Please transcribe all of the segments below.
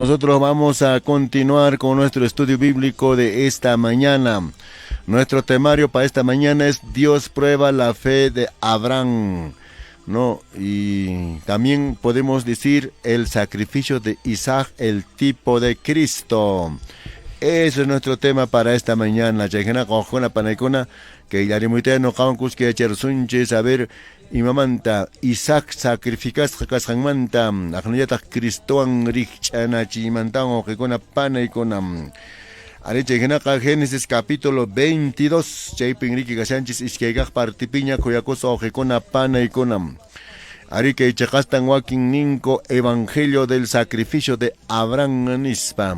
Nosotros vamos a continuar con nuestro estudio bíblico de esta mañana. Nuestro temario para esta mañana es Dios prueba la fe de Abraham. ¿No? Y también podemos decir el sacrificio de Isaac, el tipo de Cristo. Ese es nuestro tema para esta mañana. Que saber imamanta Isaac sacrificasqa kasqanmanta aqnallataq Cristowan rikch'anachiymantawan wawqikuna panaykuna. Ari chayhinaqa Génesis capítulo 22 chaypin riki kashanchis iskaykaq partipiña khuyakusqa wawqikuna panaykuna. Ari kay chiqastan wakin ninku Evangelio del sacrificio de Abraham nispa.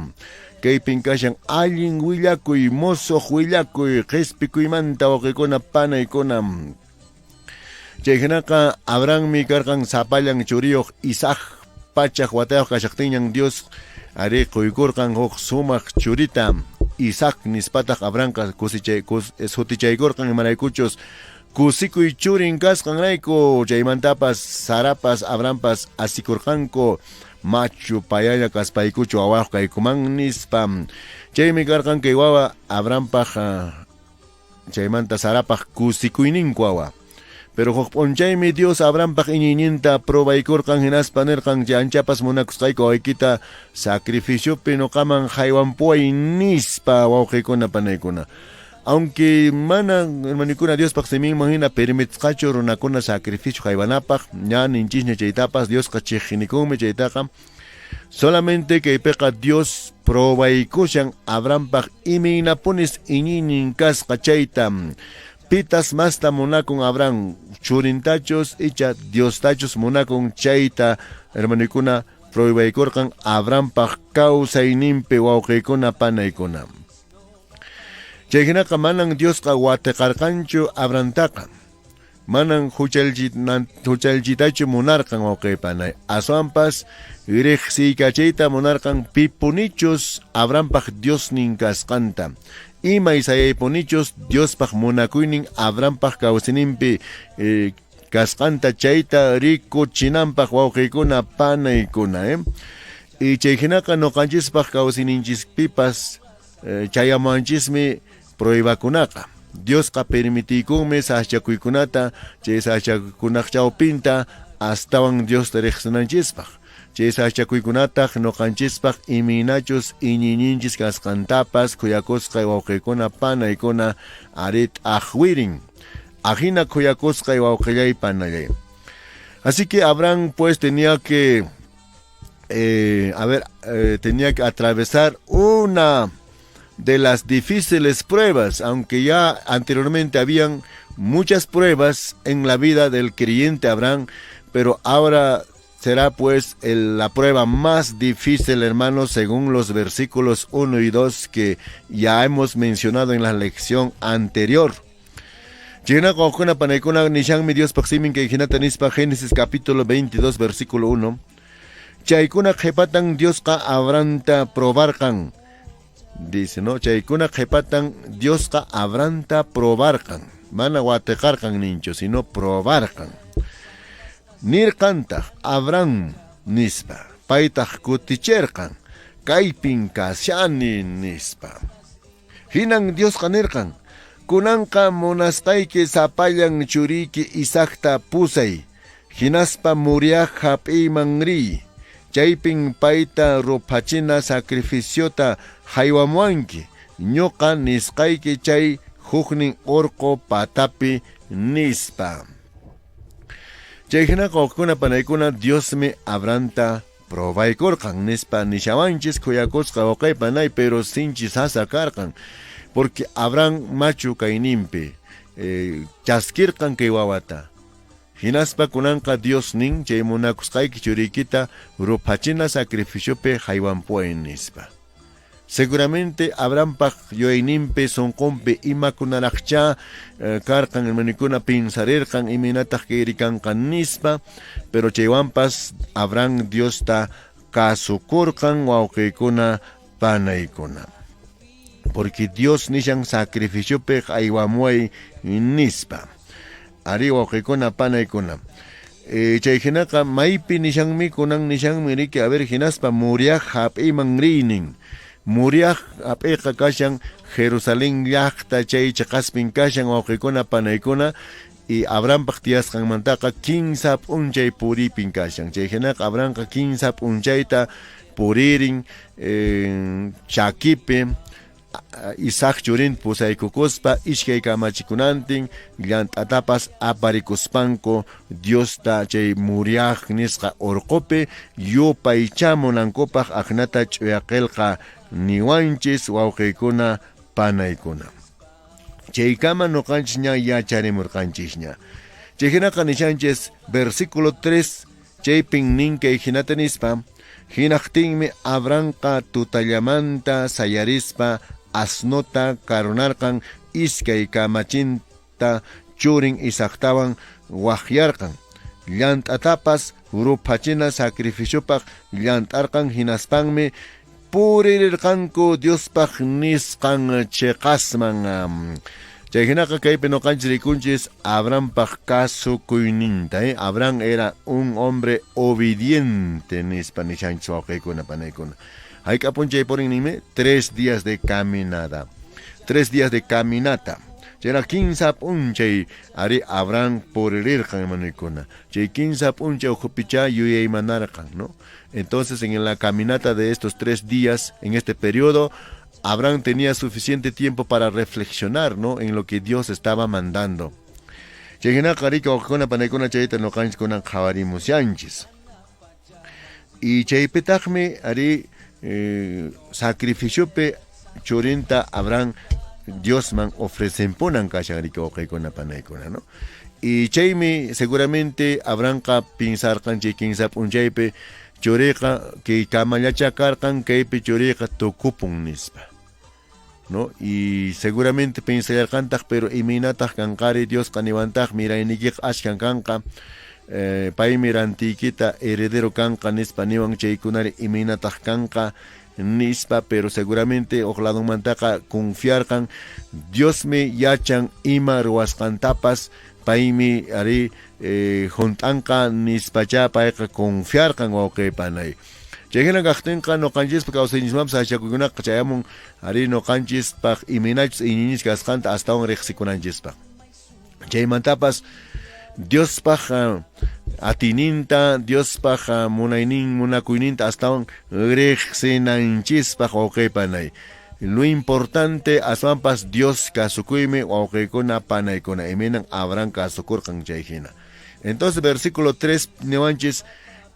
Kaypin kashan allin willakuy, mosoq willakuy, qhispikuymanta wawqikuna panaykuna. Chay hinaqa Abrahammi karqan sapallan churiyuq Isaac pachak watayuq kashaqtinñan Dios ari quykurqan huk sumaq churita Isaac nispataq Abrahamqa sutichaykurqan imaraykuchus kusikuy churin kasqanrayku chaymantapas Sarapas Abrahampas asikurqanku machu payalla kaspaykuchu wawayuq kaykuman nispa chaymi karqan kay wawa Abrahampaq chaymanta Sarapaq kusikuyninku wawa. Pero huk p'unchaymi Dios Abrahampaq iñiyninta probaykurqan hinaspa nirqan chay anchapas munakusqayku wawaykita sacrificiopi nuqaman haywanpuway nispa wawqikuna panaykuna. Aunque mana hermanukuna Diospaq siminman hina permitisqachu runakuna sacrificio haywanapaq, ña ninchisña chaytapas Diosqa chiqnikunmi chaytaqa. Solamente kaypiqa Dios probaykushan Abrahampaq imaynapunis iñiynin kasqa chayta. Pitas masta munakun Abraham, churintachus icha Diostachus munakun chayta hermanukuna probaykurqan Abrahampaq kawsayninpi wawqiykuna panaykuna. Chay hinaqa manan Diosqa watiqarqanchu Abrahamtaqa. Manan huchalchitachu munarqan wawqiy panay. Aswanpas riqsiykachiyta munarqan pipunichus Abrahampaq Diosnin kasqanta. Imay sayaypunichus Diospaq munakuynin Abrahampaq kawsayninpi kasqanta chayta rikuchinanpaq wawqiykuna panaykuna. Y chay hinaqa nuqanchispaq kawsayninchispipas chayamuwanchismi pruebakunaqa. Diosqa permitiykunmi sachakuykunata chay sachakunaq chawpinta astawan Diosta riqsinanchispaq. Chay sachakuykunataq nuqanchispaq imaynachus iñiyninchis kasqantapas khuyakusqay wawqiykuna panaykuna ari t'aqwirin. Ajina khuyakusqay wawqillay panallay. Así que Abraham pues tenía que tenía que atravesar una de las difíciles pruebas, aunque ya anteriormente habían muchas pruebas en la vida del creyente Abraham, pero ahora será pues la prueba más difícil, hermanos, según los versículos 1 y 2 que ya hemos mencionado en la lección anterior. Génesis capítulo 22, versículo 1. Chaykuna qhipatan Diosqa Abrahamta probarqan. Dice, ¿no? Chaykuna qhipatan Diosqa Abrahamta probarqan. Mana watiqarqan ninchu, sino probarqan. Nirqantaq Abraham nispa. Paytaq kutichirqan. Kaypin kashani nispa. Hinan Diosqa nirqan. Kunanqa munasqayki sapallan churiyki Isaacta pusay. Hinaspa Moriah hap'iyman riy. Chaypin payta ruphachina sacrificiota haywamuwanki. Ñuqa nisqayki chay huknin urqu patapi nispa. Chay hinaqa wawqikuna panaykuna Diosmi Abrahamta probaykurqan nispa nishawanchis khuyakusqa wawqay panay, pero sinchi sasa karqan. Porque Abraham machu kayninpi chaskirqan kay wawata. Hinaspa kunanqa Dios nin chay munakusqayki churiykita ruphachina sacrificiopi haywanpuway nispa. Seguramente Abrahampaq yuyayninpi sunqunpi imakunaraqchá karqan hermanukuna pinsarirqan imaynataq kayri kanqa nispa, pero chaywanpas Abraham Diosta kasukurqan wawqiykuna panaykuna. Porque Dios nishan sacrificiopi haywamuway nispa. Ari wawqiykuna panaykuna. Chay hinaqa maypi nishanmi kunan nishanmi riki a ver hinaspa Moriah hap'iyman riy nin. Moriah hap'iyqa kashan Jerusalén llaqta chay cheqaspin kashan wawqikuna panaykuna y Abrahampaq tiyasqanmantaqa kinsa p'unchay puriypin kashan. Chay hinaqa Abrahamqa kinsa p'unchayta puririn chakipi Isaac churinta pusaykukuspa iskay kamachikunantin llant'atapas aparikuspanku Diosta chay Moriah nisqa orqopi yupaychamunankupaq aknata ch'uya qelqa niwanchis wawqeykuna panaykuna. Chaykama noqanchis ña yacharimurqanchisña. Chay hinaqa nishanchis versículo 3 chaypin nin kay hinata nispa, Hinaqtinmi Abrahamqa tutallamanta sayarispa asnota karunarqan iskay kamachinta churin Isaactawan waqyarqan. Llant'atapas ruphachina sacrificiopaq llant'arqan hinaspanmi puririrqanku Diospaq nisqan cheqasman. Chay hinaqa kaypi noqanchis rikunchis Abrahampaq kasukuyninta. Abraham era un hombre obediente nispa nishanchis wawqiykuna panaykuna. Hayk'a p'unchay purin ninmi? 3 días de caminada. 3 días de caminata. Chayna kinsa p'unchay ari Abraham puririrqan hermanoykuna. Chay kinsa p'unchay ukhupichá yuyaymanarqan, ¿no? Entonces, en la caminata de estos 3 días, en este periodo, Abraham tenía suficiente tiempo para reflexionar, ¿no?, en lo que Dios estaba mandando. Chay hinaqa riki wawqikuna panaykuna chayta noqanchis kunan qhawarimushanchis. Y chaypitaqmi ari sacrificiopi churinta Abraham Diosman ofrecenpunan kashan riki wawqikuna panaykuna, ¿no? Y chaymi seguramente Abrahamqa pinsarqan chay kinsa p'unchaypi churiqa kay kamallacha karqan kaypi churiqa tukupun nispa, ¿no? Y seguramente pensallarqantaq, pero imaynataq kanqari Diosqa niwantaq mirayniykiqa ashkan kanqa, paymi rantiykita heredero kanqa nispa niwan chaykunari imaynataq kanqa nispa, pero seguramente huk ladonmantaqa confiarqan Diosmi yachan ima ruwasqantapas, paymi ari hunt'anqa nispachá payqa confiarqan wawqi panay. Chay hina kaqtinqa noqanchispa kawsayninchismanpas sasachakuykunaqa chayamun ari noqanchispaq imaynachus iñiyninchis kasqanta astawan riqsikunanchispaq. Chaymantapas Diospaq atiyninta, Diospaq munaynin, munakuyninta astawan riqsinanchispaq wawqi panay. Lo importante aswanpas Dios kasukuymi wawqiykuna panaykuna, imaynan Abraham kasukurqan chay hina. Entonces versículo 3 niwanchis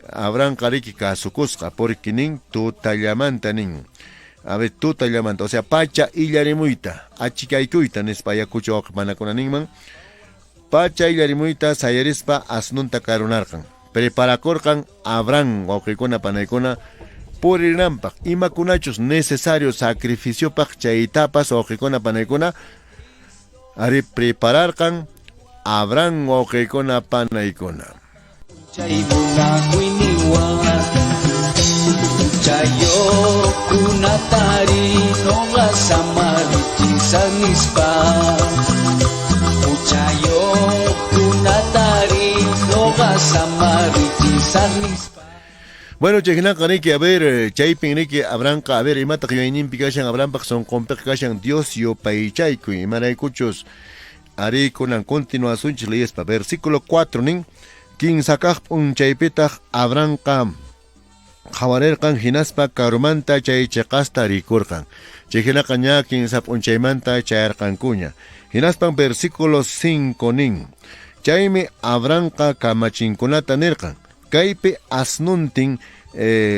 Abrahamqa riki kasukusqa, porque nin tutallamanta nin. A ver, tutallamanta, o sea, pacha illarimuyta, achikaykuyta nispa Ayacucho wawqi panakuna ninman. Pacha illarimuyta sayarispa asnunta karunarqan. Preparakurqan Abraham wawqikuna panaykuna purinanpaq, imakunachus necesario sacrificiopaq chaytapas wawqikuna panaykuna ari prepararqan Abraham wawqikuna panaykuna. Chay munakuyniwan huchayuqkunatari noqa samarichisaq nispa. Huchayuqkunatari noqa samarichisaq nispa. Bueno, chay hinaqa riki, a ver, chaypin riki Abrahamqa, a ver, imataq yuyayninpi kashan Abrahampaq sonqonpiqa kashan Dios yupaychaykuy, imaraykuchus ari kunan continuasunchis leyespa. Versículo 4 nin, kinsa kaq p'unchaypitaq Abrahamqa qhawarirqan hinaspa karumanta chay cheqasta rikurqan. Chay hinaqa ña kinsa p'unchaymanta chayarqankuña. Hinaspan versículo 5 nin, chaymi Abrahamqa kamachinkunata nirqan, kaypi asnuntin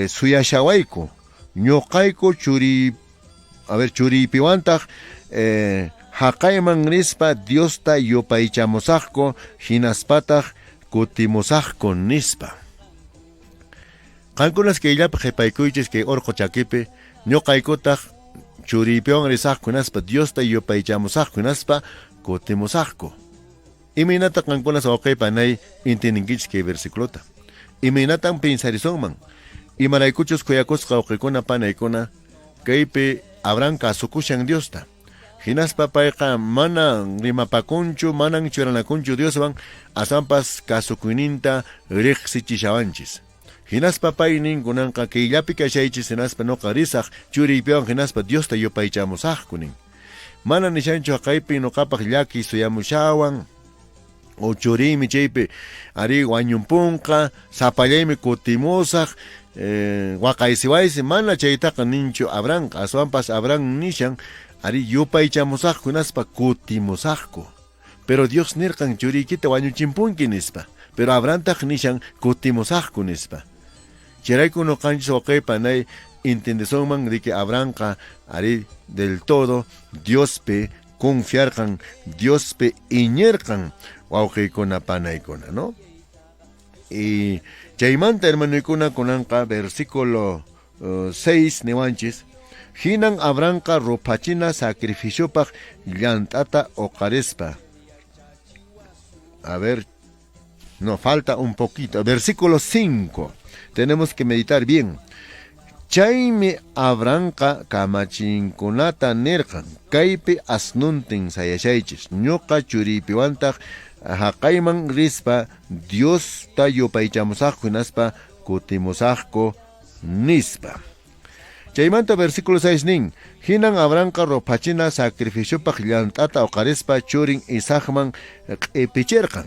suyashawayku, ñoqayku churi, a ver, churiypiwantaq haqayman rispa Diosta yupaychamusaqku, hinaspataq kutimusaqku nispa. Qankunas kayllapi qhipaykuychis kay orqo chakipi, ñoqaykutaq churiypiwan risaqku hinaspa Diosta yupaychamusaqku hinaspa kutimusaqku. Imaynata qankunas wawqey panay entiendenkichis kay versiculota? Imaynatan pensarisunman? Imaraykuchus khuyakusqa wawqekuna panaykuna kaypi Abraham kasukushan Diosta. Hinaspa payqa mana rimapakunchu, manan churanakunchu Dioswan, aswanpas kasukuyninta riqsichishawanchis. Hinaspa pay nin kunanqa kayllapi kashaychis hinaspa noqa risaq churiypiwan hinaspa Diosta yupaychamusaqku nin. Mana nishanchu haqaypi noqapaq llaki suyamushawan o churiymi chaypi arí wañunpunqa, sapallaymi kutimusaq, waqaysiwaysi, mana chaytaqa ninchu Abrahamqa, aswanpas Abraham nishan arí yupaychamusaqku hinaspa kutimusaqku. Pero Dios nirqan churiykita wañuchimpunki nispa. Pero Abrahamtaq nishan kutimusaqku nispa. Chayrayku noqanchis wawqey panay entiendesunman de que Abrahamqa arí del todo Diospi confiarqan, Diospi iñirqan wawqeykuna panaykuna, ¿no? Y chaymanta hermanoykuna kunanqa versículo 6 niwanchis, Hinan Abrahamqa ruphachina sacrificiopaq llant'ata oqarispa. A ver, no, falta un poquito. Versículo 5. Tenemos que meditar bien. Chaymi Abrahamqa kamachinkunata nirqan, kaypi asnuntin sayashaychis, ñuqa churiypiwantaq haqayman rispa Diosta yupaychamusaqku hinaspa kutimusaqku nispa. Chaymanta versículo 6 nin, Hinan Abrahamqa ruphachina sacrificiopaq llant'ata oqarispa churin Isaacman q'ipichirqan.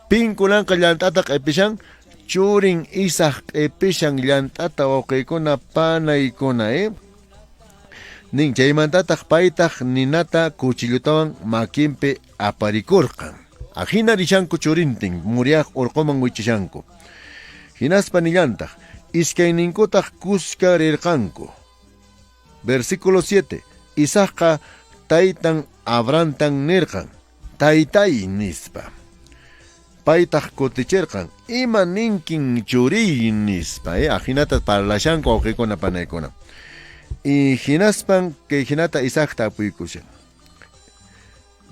Pin kunanqa llant'ata q'ipishan? Churin Isaac q'ipishan llant'ata wawqiykuna panaykuna, eh? Nin, chaymantataq paytaq ninata cuchillotawan makinpi aparikurqan. Ajina rishanku churintin, Moriah orqoman wichishanku. Hinaspa nillantaq, iskayninkutaq kuska rirqanku. Versículo 7, Isaacqa taytan Abrahamtan nirqan, Taytay, nispa. Paytaq kutichirqan, Ima ninkin churiy, nispa. Ajinata parlashanku wawqikuna panaykuna. Y hinaspan kay hinata Isaac tapuykushan.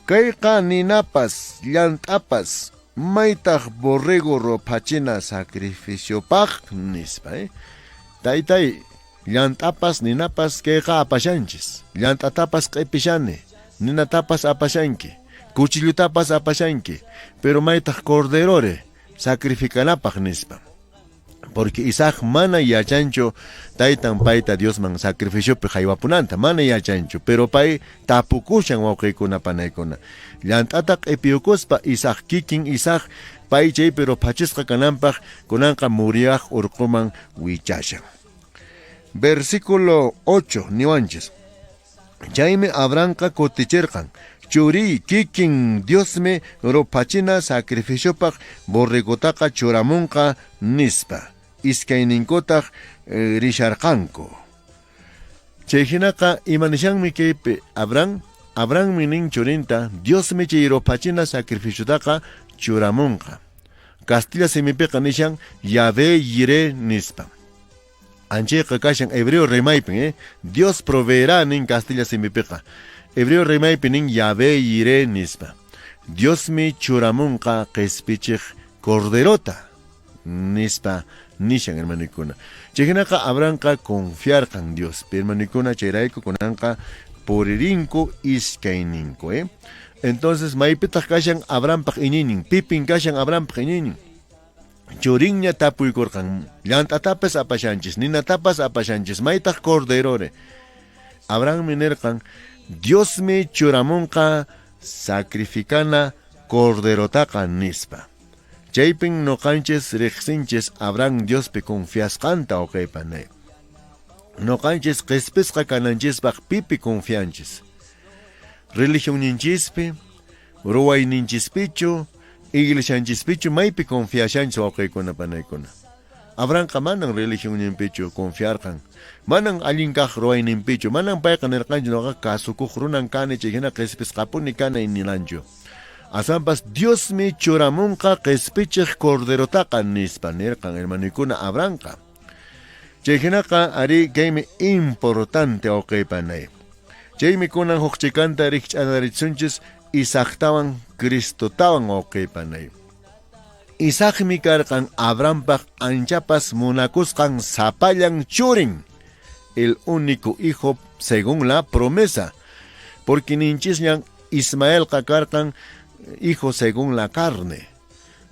Kayqa ninapas, llant'apas, maytaq borrego ruphachina sacrificiopaq? Nispa. Taytay, llant'apas, ninapas kayqa apashanchis. Llant'atapas q'ipishani, ninatapas apashanki, cuchillotapas apashanki, pero maytaq corderore sacrificanapaq? Nispa. Porque Isaac mana yachanchu taytan payta Diosman sacrificiopi haywapunanta, mana yachanchu, pero pay tapukushan wawqiykuna panaykuna. Llant'ata q'ipiyukuspa Isaac kikin Isaac pay chaypi ruphachisqa kananpaq kunanqa Moriah urquman wichashan. Versículo 8 niwanchis. Chaymi Abrahamqa kutichirqan, Churiy, kikin Diosmi ruphachina sacrificiopaq borregotaqa churamunqa, nispa. Iskayninkutaq risharqanku. Chay hinaqa, ima nishanmi kaypi Abraham? Abrahammi nin churinta, Diosmi chay ruphachina sacrificiotaqa churamunqa. Castilla simipiqa nishan, Yahvé Yireh nispa. Anchayqa kashan hebreo rimaypin, eh? Dios proveerá nin castilla simipiqa. Hebreo rimaypi nin Yahvé Yireh nispa. Diosmi churamunqa qespichiq corderota nispa nishan hermanokuna. Chay hinaqa Abrahamqa confiarqan Diospi hermanokuna, chayrayku kunanqa puririnku iskayninku, eh? Entonces maypitaq kashan Abrahampaq iñiynin? Pipin kashan Abrahampaq iñiynin? Churinña tapuykurqan, Llant'atapas apashanchis, ninatapas apashanchis, maytaq corderore? Abrahammi nirqan, Diosmi churamunqa sacrificana corderotaqa, nispa. Chaypin noqanchis riqsinchis Abraham Diospi confiasqanta, wawqeypa nay. Noqanchis qespisqa kananchispaq pipi confianchis? Religionninchispi, Ruwayninchispichu, iglesianchispichu maypi confiashanchis wawqeykuna panaykuna? Abrahamqa manan religionninpichu confiarqan, manan allin kaq ruwayninpichu, manan payqa nirqanchu noqa kasukuq runan kani chay hina qespisqapuni kanay ninanchu. Aswanpas Diosmi churamunqa qespichiq corderotaqa nispa nirqan hermanoykuna Abrahamqa. Chay hinaqa arí kaymi importante wawqey panay. Chaymi kunan huk chikanta rikch'anarichisunchis Isaactawan Cristotawan wawqey panay. Isaacmi karqan Abrahampaq anchapas munakusqan sapallan churin, el único hijo según la promesa. Porque ninchisñan Ismaelqa karqan hijo según la carne.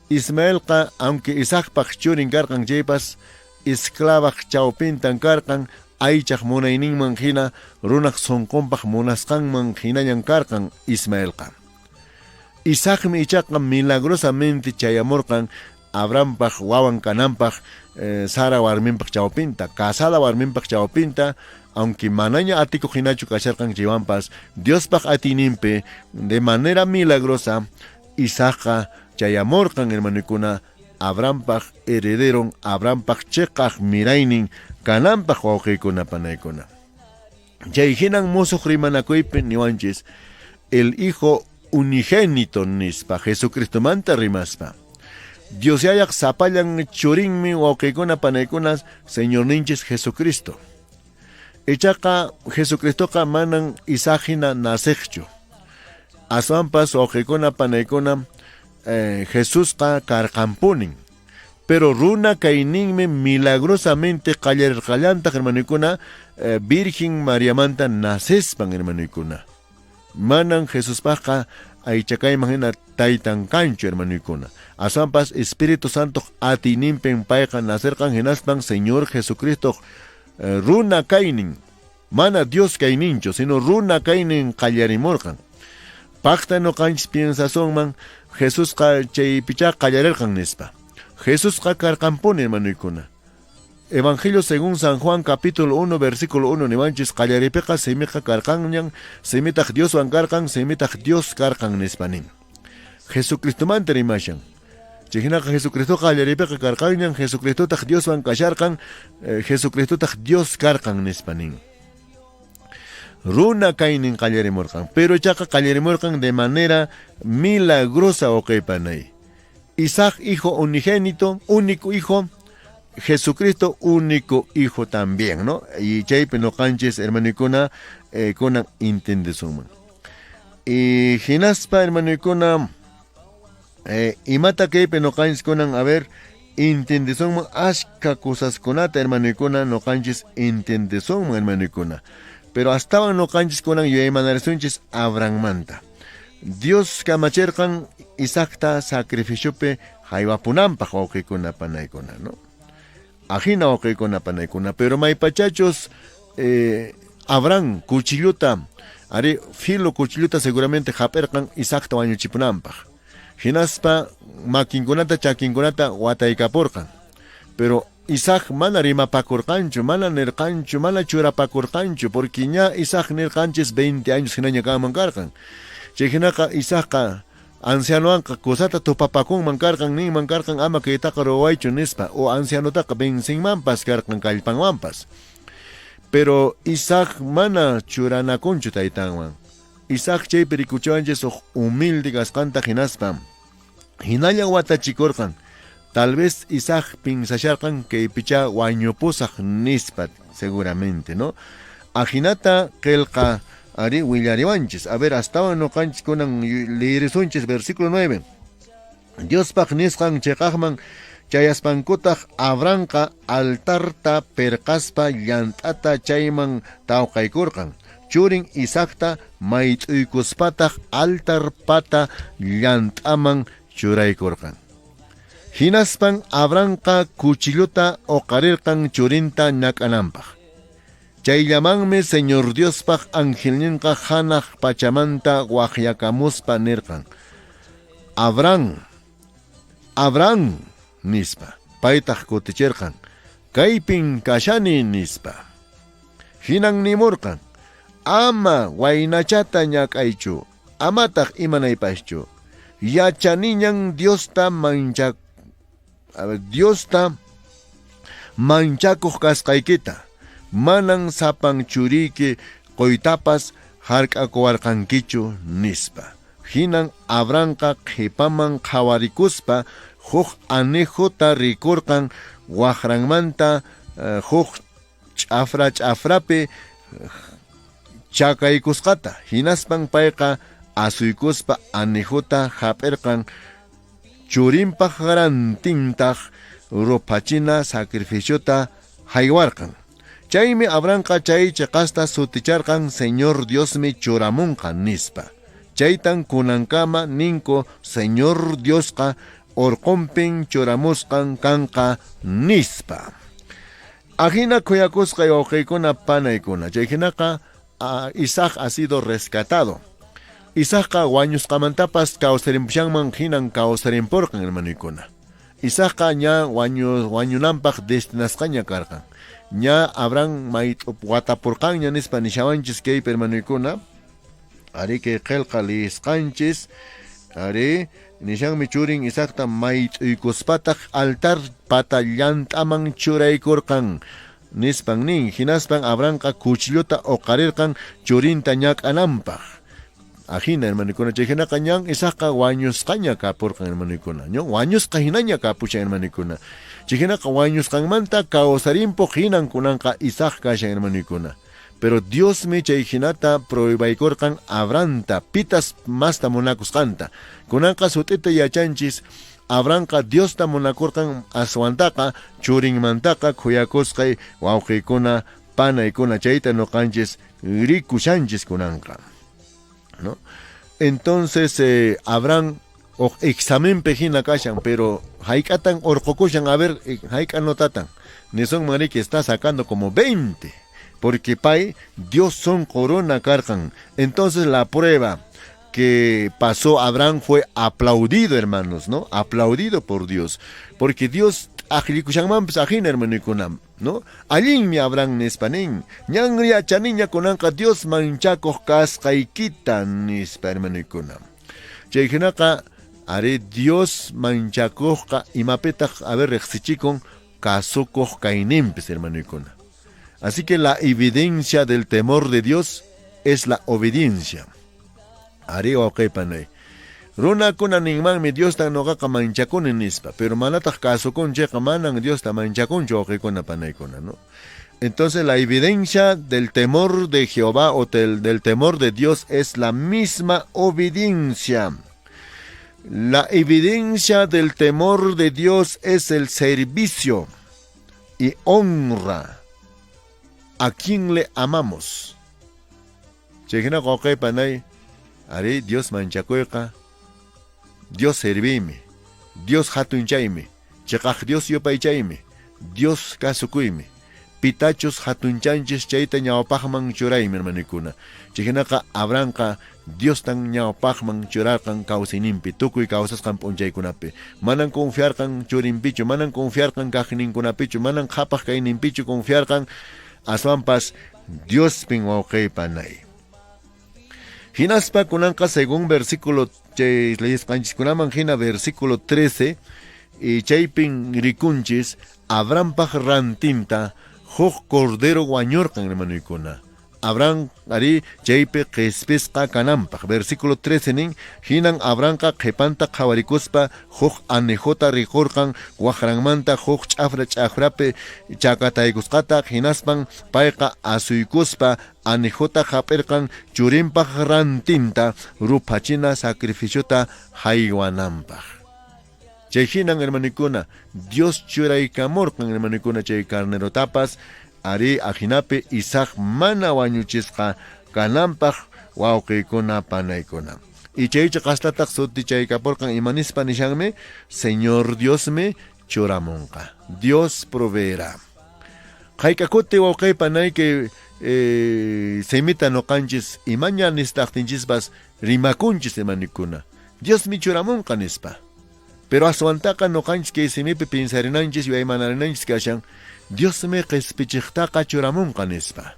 Ismaelqa, aunque Isaacpaq churin karqan chaypas, esclavaq chawpintan karqan, aychaq munayninman hina, runaq sonqonpaq munasqanman hinañan karqan Ismaelqa. Isaacmi ichaqa milagrosamente chayamurqan Abrahampaq wawan kananpaq Sara warminpaq chawpinta, casada warminpaq chawpinta, aunque manaña atikuq hinachu kasharqan chaywanpas, Diospaq atiyninpi de manera milagrosa Isaacqa chayamurqan, hermanokuna, Abrahampaq herederon, Abrahampaq cheqaq miraynin kananpaq, wawqiykuna, panaykuna. Chay hinan mosoq rimanakuypi niwanchis el hijo unigénito nispa, Jesucristomanta rimaspa. Dios Yayaq sapallan churinmi, wawqiykuna, panaykuna, Señorninchis Jesucristo. Ichaqa Jesucristoqa manan Isaac hina naceqchu. Aswanpas, wawqiykuna, panaykuna, Jesusqa karqanpunin. Pero runa kayninmi milagrosamente qallarirqallantaq, hermanokuna, Virgen Mariamanta nacespan, hermanokuna. Manan Jesuspaqqa aycha kayman hina taytan kanchu, hermanokuna. Aswanpas Espíritu Santoq atiyninpin payqa nacerqan, hinaspan Señor Jesucristoq runa kaynin, mana Dios kayninchu, sino runa kaynin qallarimurqan. Paqta noqanchis piensasunman Jesusqa chaypichá qallarirqan nispa. Jesusqa karqanpuni, hermanokuna. Evangelio según San Juan capítulo 1 versículo 1 niwanchis qallaripiqa simiqa karqanñan, simitaq Dioswan karqan, simitaq Dios karqan nispa nin. Jesucristomanta rimashan. Chay hinaqa Jesucristoqa qallaripiqa karqanñan, Jesucristotaq Dioswan kasharqan, Jesucristotaq Dios karqan nispa nin. Runa kaynin qallarimurqan, pero ichaqa qallarimurqan de manera milagrosa, wawqi panay. Isaac hijo unigénito, único hijo, Jesucristo único hijo también, ¿no? Y chaypi noqanchis, hermanokuna, kunan entendesunman. Y hinaspa, hermanokuna, imata kaypi noqanchis kunan, a ver, entendesunman ashka cosaskunata, hermanokuna, noqanchis entendesunman, hermanokuna. Pero astawan noqanchis kunan yuyaymanarisunchis Abrahammanta. Dios kamachirqan Isaacta sacrificiopi haywapunanpaq, wawqikuna, panaykuna, ¿no? Ajina, wawqikuna, panaykuna, pero maypachachus Abraham cuchilluta, ari filo cuchilluta seguramente hap'irqan Isaacta wañuchipunanpaq. Hinaspa makinkunata chakinkunata wataykapurqan. Pero Isaac mana rimapakurqanchu, mana nirqanchu, mana churapakurqanchu, porque ña Isaac nirqanchis 20 años hinaña kanman karqan. Chay hinaqa Isaacqa ancianowanqa kusata tupapakunman karqan, ninman karqan ama kaytaqa ruwaychu nispa, o ancianotaqa vencinmanpas karqan kallpanwanpas. Pero Isaac mana churanakunchu taytanwan. Isaac chaypi rikuchiwanchis huk humilde kasqanta, hinaspa hinalla watachikurqan. Tal vez Isaac pensasharqan kaypichá wañupusaq nispa, seguramente, ¿no? Ajinata qillqa ari willariwanchis. A ver, astawan noqanchis kunan leerisunchis versículo 9. Diospaq nisqan cheqaqman chayaspankutaq Abrahamqa altarta perqaspa llant'ata chayman tawqaykurqan. Churin Isaacta mayt'uykuspataq altar pata llant'aman churaykurqan. Hinaspan Abrahamqa cuchilluta uqarirqan churinta ñak'ananpaq. Chayllamanmi Señor Diospaq angelninqa hanaq pachamanta waqyakamuspa nirqan: Abraham, Abraham, nispa. Paytaq kutichirqan: Kaypin kashani, nispa. Hinan nimurqan: Ama waynachata ñak'aychu, amataq imanaypaschu. Yachaniñan Diosta mancha, a ver, Diosta manchakuq kasqaykita. Manan sapan churiyki qoytapas hark'akuwarqankichu, nispa. Hinan Abrahamqa qhipaman qhawarikuspa huk anejota rikurqan waqranmanta huk ch'afra ch'afrapi chakaykusqata. Hinaspan payqa asuykuspa anejota hap'irqan, churinpaq rantintaq ruphachina sacrificiota haywarqan. Chaymi Abrahamqa chay cheqasta suticharqan Señor Diosmi churamunqa nispa. Chaytan kunankama ninku Señor Diosqa orqonpin churamusqan kanqa nispa. Ajina khuyakusqay wawqiykuna panaykuna. Chay hinaqa Isaac ha sido rescatado. Isaacqa wañusqamantapas kawsarimpushanman hinan kawsarimpurqan, hermanoykuna. Isaacqa ña wañu, wañunanpaq destinasqaña karqan. Ña Abraham mayt'u watapurqanña nispa nishawanchis kaypi, hermanoykuna. Ari kay qelqa liyisqanchis, ari nishanmi churin Isaacta mayt'uykuspataq altar pata llant'aman churaykurqan. Nispan nin. Hinaspan Abrahamqa cuchillota oqarirqan churinta ñak'ananpaq. Ajina, hermanokuna, chay hinaqa ñan Isaacqa wañusqaña kapurqan, hermanokuna. Ño wañusqa hinaña kapushan, hermanokuna. Chay hinaqa wañusqanmanta kawsarimpuq hinan kunanqa Isaac kashan, hermanokuna. Pero Diosmi chay hinata prohibaykurqan Abrahamta, pitas masta munakusqanta. Kunanqa sut'ita yachanchis, Abrahamqa Diosta munakurqan aswantaqa churinmantaqa khuyakusqay wawqiykuna, panaykuna, chayta noqanchis rikushanchis kunanqa. ¿No? Entonces Abraham huk examenpi hina kashan, pero hayk'atan orqokushan, a ver, hayk'a notatan. Nisunman riki está sacando como 20, porque pay Dios sonqo runa karqan. Entonces la prueba que pasó Abraham fue aplaudido, hermanos, ¿no? Aplaudido por Dios, porque Dios ajlikushanmanpas ajina, hermanokuna, ¿no? Allinmi Abraham nispa nin. Ñan yachaniña kunanqa Dios manchakuq kasqaykita nispa, hermanokuna. Chay hinaqa ari Dios manchakuqqa imapitaq a ver riqsichikun kasukuq kayninpis, hermanokuna. Así que la evidencia del temor de Dios es la obediencia. Ari wawqiypanay. Runakuna ninmanmi Diosta noqaqa manchakuni nispa, pero manataq kasukunchikqa manan Diosta manchakunchu wawqiykuna panaykuna, ¿no? Entonces la evidencia del temor de Jehová o del temor de Dios es la misma obediencia. La evidencia del temor de Dios es el servicio y honra a quien le amamos. Chay hina wawqiypanay, ari Dios manchakuyqa, Dios serviymi, Dios hatunchaymi, cheqaq Dios yupaychaymi, Dios kasukuymi. Pitachus hatunchanchis chayta ñawpaqman churaymi, hermanokuna. Chay hinaqa Abrahamqa Diostan ñawpaqman churarqan kawsayninpi, tukuy kawsasqan p'unchaykunapi. Manan confiarqan churinpichu, manan confiarqan kaqninkunapichu, manan qhapaq kayninpichu confiarqan, aswanpas Diospin wawqiypanay. Hinaspa kunanqa según versículo chay leyesqanchiskunaman hina versículo 13 y chaypin rikunchis Abrahampaq rantinta huk cordero wañurqan, hermanoykuna. Abraham ari chaypi qispisqa kananpaq. Versículo 13 nin, hinan Abrahamqa qhipanta qhawarikuspa huk anejota rikurqan waqranmanta huk ch'afra ch'afrapi chakataykusqata, hinaspan payqa asuykuspa anejota hap'irqan churinpaq rantinta ruphachina sacrificiota haywananpaq. Chay hinan, hermanokuna, Dios churaykamurqan, hermanokuna, chay carnerotapas, ari ajinapi Isaac mana wañuchisqa kananpaq, wawqiykuna, panaykuna. Y chaycha qastataq sutichaykapurqan imanispa nishanmi, Señor Diosmi churamunqa. Dios proveerá. Hayk'akuti wawqiy panayki simita noqanchis imaña nistaqtinchispas rimakunchis, hermanokuna. Diosmi churamunqa nispa. Pero aswantaqa noqanchis kay simipi pensarinanchis, yuyaymanananchis kashan, Diosmi qispichiqtaqa churamunqa nispa.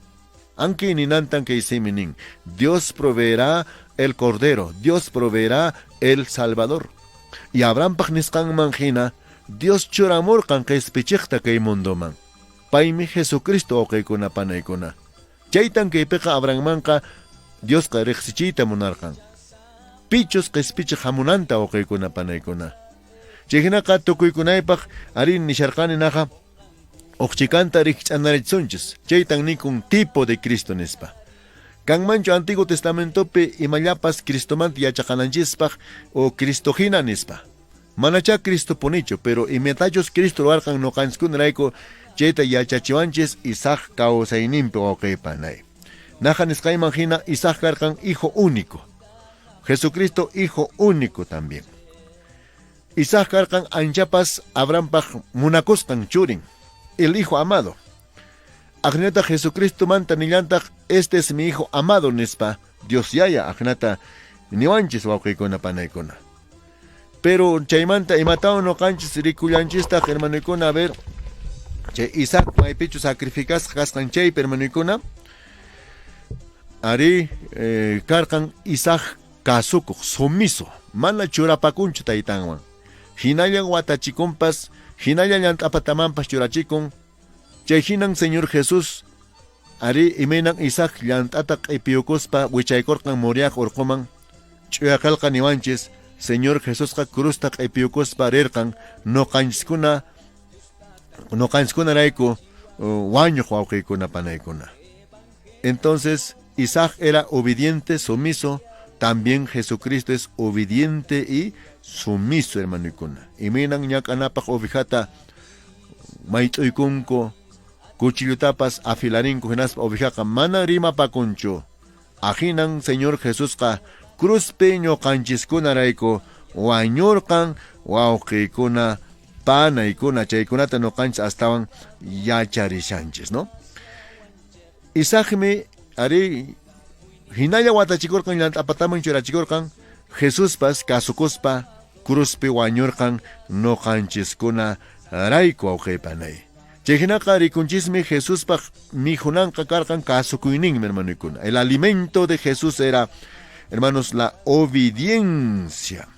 Anki ninantan kay simi nin, Dios proveerá el Cordero, Dios proveerá el Salvador. Y Abrahampaq nisqanman hina, Dios churamurqan qispichiqta kay mundoman. Paymi Jesucristo wawqiykuna panaykuna. Chaytan kaypiqa Abrahammanqa Diosqa riqsichiyta munarqan. Pichus qispichiq hamunanta wawqiykuna panaykuna. Chay hinaqa tukuykunaypaq ari nisharqani naqa uqchikanta rikch'anarichisunchis. Chaytan nikun tipo de Cristo nispa. Kanmanchu Antiguo Testamentopi imallapas Cristomanta yachaqananchispaq o Cristo hina nispa. Manachá Cristopunichu, pero imatachus Cristo ruwarqan noqanchikkunarayku Chayta yachachiwanchis Isaac kawsayninpi wawqey panay. Naja nisqayman hina Isaac karqan hijo único. Jesucristo hijo único también. Isaac karqan anchapas Abrahampaq munakusqan churin, el hijo amado. Ajinataq Jesucristomanta nillantaq este es mi hijo amado nispa Dios Yaya ajinata niwanchis wawqiykuna panaykuna. Pero chaymanta imatawan noqanchis rikullanchistaq hermanoykuna, a ver, chay Isaac maypichu sacrificasqa kasqan chaypi hermanoykuna, ari karqan Isaac kasukuq, sumiso, mana churapakunchu taytanwan. Hinallan watachikunpas, hinallan llant'apatamanpas churachikun. Chay hinan Señor Jesús, ari imaynan Isaac llant'ata q'ipiyukuspa wichaykurqan Moriah urquman, ch'uya qelqa niwanchis, Señor Jesusqa cruzta q'ipiyukuspa rirqan noqanchiskuna noqanchiskunarayku wañuq wawqiykuna panaykuna. Entonces, Isaac era obediente, sumiso, también Jesucristo es obediente y sumiso, hermanokuna. Imaynan ñak'anapaq ovejata mayt'uykunku, cuchillotapas afilarinku hinaspa ovejaqa mana rimapakunchu. Ahinan Señor Jesusqa cruzpi ñuqanchiskunarayku wañurqan wawqiykuna panaykuna, chaykunata ñuqanchis astawan yacharishanchis, ¿no? Isaacmi ari hinalla watachikurqan llant'apataman churachikurqan, Jesuspas kasukuspa cruzpi wañurqan ñuqanchiskuna rayku wawqey panay. Chay hinaqa rikunchismi Jesuspaq mikhunanqa karqan kasukuyninmi, hermanokuna. El alimento de Jesús era, hermanos, la obediencia.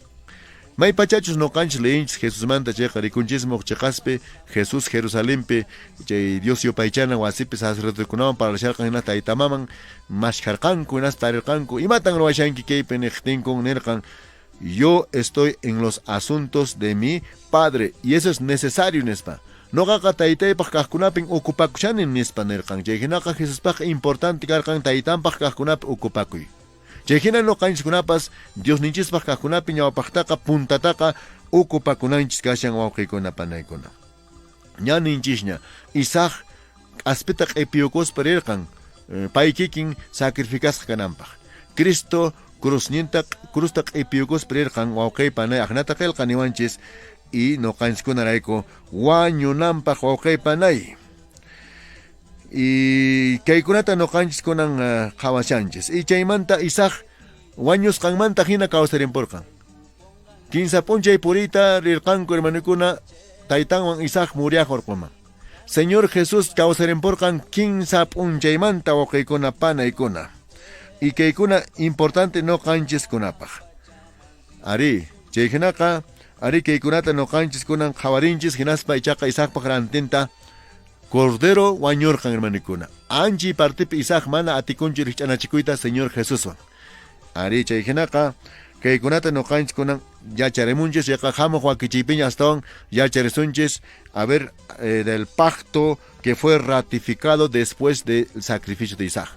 May pachachus noqanchis leyinchis Jesusmanta chayqa rikunchismi huk cheqaspi Jesús Jerusalenpi chay Dios yupaychana wasipi sacerdotekunawan parlasharqan hina tayta maman mashkharqanku hinaspa tarirqanku imatan ruwashanki kaypi niqtinkun nirqan yo estoy en los asuntos de mi padre y eso es necesario nispa. Noqaqa taytaypaq kaqkunapin ocupakushani nispa nirqan. Chay hinaqa Jesuspaqqa importante karqan taytanpaq kaqkunapi ocupakuy. Chay hina noqanchiskunapas Diosninchispaq kaqkunapi ñawpaqtaqa puntataqa ocupakunanchis kashan wawqiykuna panaykuna. Ña ninchisña, Isaac k'aspita q'ipiyukuspa rirqan pay kikin sacrificasqa kananpaq. Cristo cruzninta cruzta q'ipiyukuspa rirqan wawqiy panay ajnata qelqa niwanchis y noqanchiskunarayku wañunanpaq wawqiy panay. Y kaykunata noqanchis kunan qhawashanchis. Y chaymanta Isaac wañusqanmanta hina kawsarimpurqan. Kinsa p'unchay puriyta rirqanku hermanokuna taytanwan Isaac Moriah urquman. Señor Jesús kawsarimpurqan kinsa p'unchaymanta wawqiykuna panaykuna. Y kaykuna importante noqanchiskunapaq. Arí, chay hinaqa, arí kaykunata noqanchis kunan qhawarinchis hinaspa ichaqa Isaacpaq rantinta Cordero wañurqan, hermanokuna. Anchi partipi Isaac mana atikunchu rikch'anachikuyta Señor Jesuswan. Arí, chay hinaqa, kaykunata noqanchis kunan yacharimunchis, yaqa hamuq wakichiypiña astawan yacharisunchis, a ver, del pacto que fue ratificado después del sacrificio de Isaac.